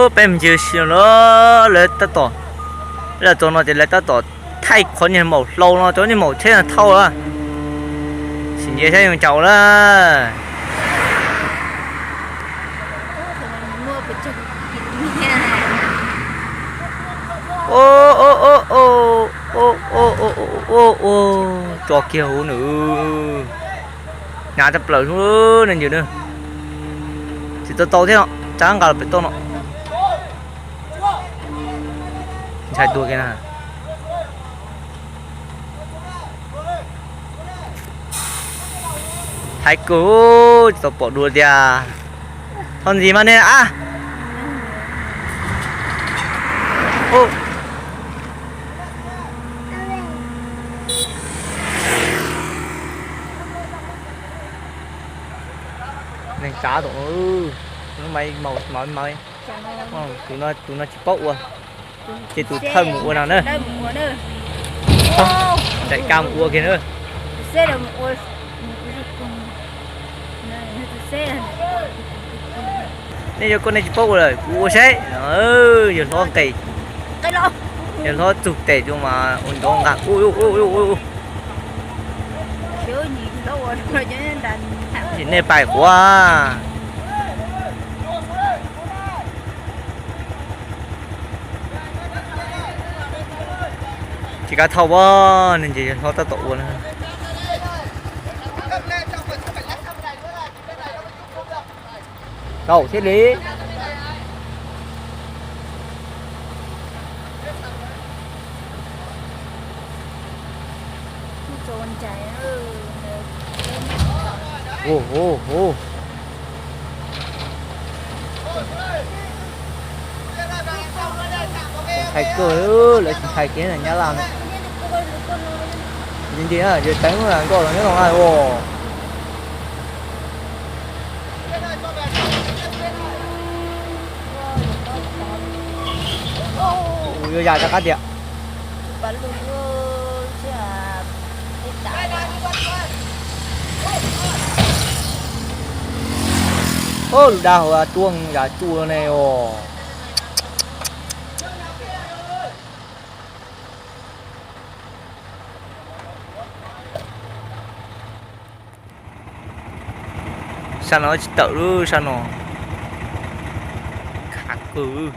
Peb mus ncig si no lawv tab tom, lawv txog no ces lawv tab tom thaij qhov niag maum hlau no, cov niag maum tsheb no thauj lawm. Sim ntsia saib zoo caum lawm. Tso kiag huv nws. Hnyav tshaj plaws ne ntsis na. Tsis tau tau thiab no, tsa nqa los pem toj no. Ntshai tuag kiag na. Haib kawg, tsis tau pom dua tiag. Thov ntxiv mas nej a. Neeg tsav tom no, lub maiv maus maiv maiv. Tus no tsis paub ua, ces tus thawj mus ua no na. Daim kab mus ua kiag na. Nej yuav koj nej tsis paub ua lawm kuv ua saib. Yawg hlob nqes, yawg hlob txug tes rau mas ua nrov nqa. Sim nej pais quav. Tsis kav thauj as, nej ntses hlob tab tom ua na. Tau thiaj li. Hu hu hu. Tsis ntshai kawg, lawv tsis ntshai kiag nyab laj no. Ntsis ntsis, yawg teev nkoj los nyob no os. Yuav ya rov qab tiag. Lus dag hauv tuaj ya cua ne os. Sab no tsis tawm lub sab no. Khav kawg.